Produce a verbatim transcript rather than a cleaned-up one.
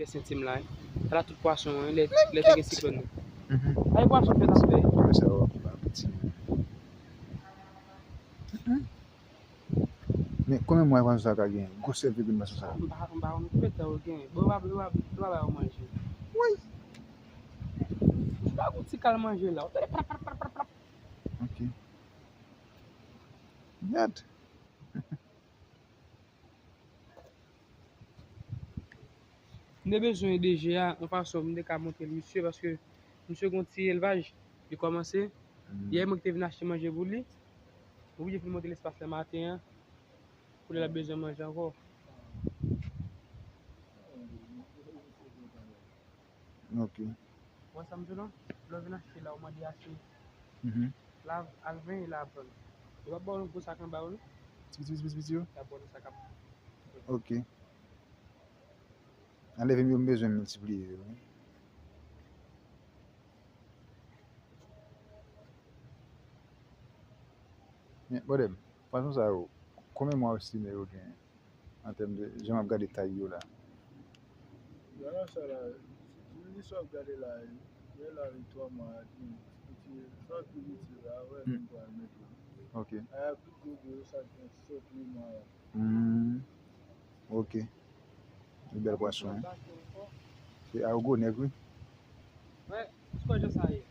Senti m la, wi. Sa la tout pwason, wi, lè, lè te gen siklòn nan. Mhm. Ay pwason fèt ap fè. Kòmè sa yo ap ba piti. Mhm. Men konbyen mwa pwason sa ka gen? Gwosè figil pwason sa. M pa, m pa konn konbyen tan yo gen. Bon, yo pa, yo pa, yo pa ba yo manje. Woy. Ou pa gon ti kal manje la. Ou tande prap, prap, prap, prap, prap. Ok. Mèd. M te bezwen D G a yon fason pou m te ka montre l misye, paske misye gon ti elvaj, li kòmanse. Mm. Yè mwen ki te vin achte manje pou li, m oblije fin monte l espas la maten an, pou lè l ap bezwen manje ankò. Ok. Wè sa m di w lan? Lè w vin achte la, ou mande achte. Mhm. Lav, al vann e lav vann. Yo p ap ba w yon gwo sak anba yo, non? Ti piti, piti, piti, piti yo? Y ap ba w nan sak ap. Ok. Anleve m yo, m bezwen miltipliye yo, wi. Men, bòdè m, pwason sa yo, konbyen mwa w estime yo gen? An tèm de jan m ap gade tay yo la. Gade sa la, si, si w ap gade la, lè la gen twa mwa, piti, sa pi piti la, wè, hmm, menm pral mete. Ok. A, pi gwo gwo yo, sa gen sèt, uit mwa la. Hmm. Ok. Yon bèl pwason, wi. Se a, gwo nèg, wi. Wè, ou wè jan sa ye.